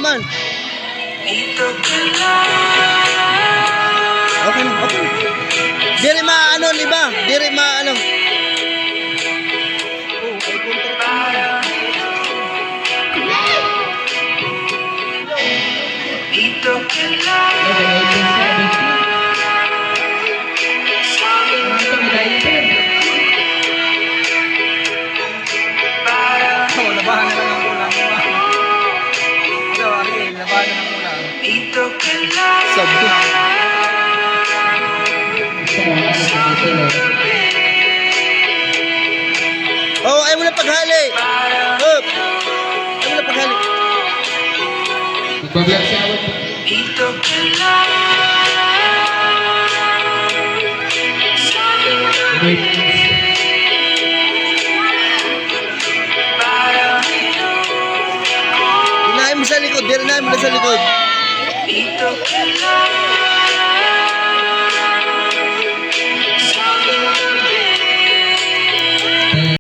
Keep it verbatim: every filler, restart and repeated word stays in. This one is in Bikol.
Man. Okay na, okay na. Diri ma-ano, liba. Diri ma-ano. Oh, labahan na lang ang kulang. Ano, Ariel, labahan na lang kulang. Sabi. Oh, ay mo na paghali. Up. Ay mo na paghali. Nagbablak siya. Dinahin mo sa likod, dinahin mo na sa likod.